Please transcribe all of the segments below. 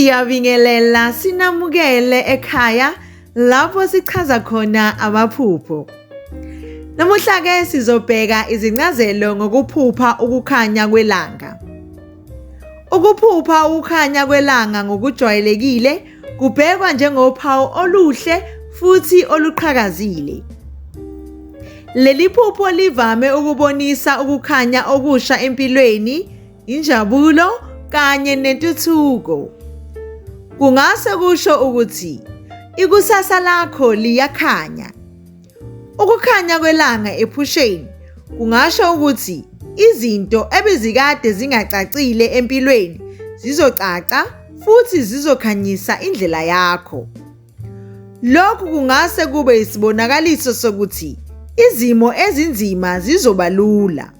Siyabingelela sinamukele ekhaya lapho sichaza khona amaphupho. Namuhla ke sizobheka izincazelo ngokuphupha ukukhanya kwelanga. Ukuphupha ukukhanya kwelanga ngokujwayelekile kubhekwa njengophawu oluhle futhi oluqhakazile. Leli phupho livame ukubonisa ukukhanya okusha empilweni, injabulo kanye nentuthuko. Kungase kusho ukuthi ikusasa lakho liyakhanya. Ukukhanya kwelanga ephusheni kungasho ukuthi izinto ebezikade zingacacile empilweni zizocaca futhi zizokhanyisa indlela yakho. Lokhu kungase kube isibonakaliso sokuthi izimo ezinzima zizoba lula.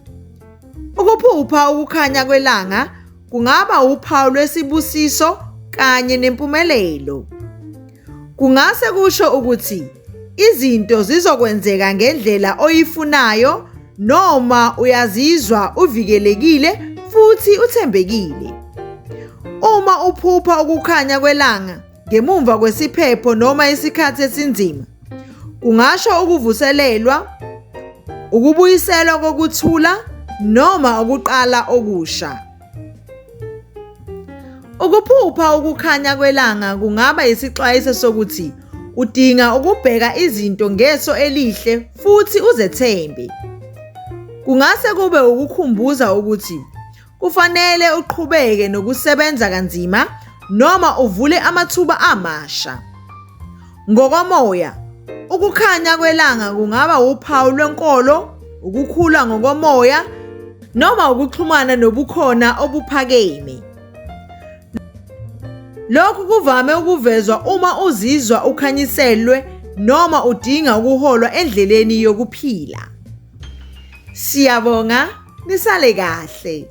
Ukuphupha ukukhanya kwelanga kungaba uphawu lwesibusiso kanye nempumelelo. Kungase kusho ukuthi izinto zizokwenzeka ngendlela oyifunayo noma uyazizwa uvikelekile futhi uthembekile. Uma uphupha ukukhanya kwelanga ngemumva kwesiphepho noma isikhathi esinzima, kungasho ukuvuselelwa, ukubuyiselwa kokuthula noma ukuqala okusha. Ukuphupha ukukhanya kwelanga kungaba isixwayiso sokuthi udinga ukubheka izinto ngeso elihle futhi uzethembe. Kungase kube ukukhumbuza ukuthi kufanele uqhubeke nokusebenza kanzima noma uvule amathuba amasha. Ngokomoya, ukukhanya kwelanga kungaba uphawu lwenkolo, ukukhula ngokomoya noma ukuxhumana nobukhona obuphakeme. Lokhu kuvame ukuvezwa uma uzizwa ukhanyiselwe noma udinga ukuholwa endleleni yokuphila. Siyabonga, nisale kahle.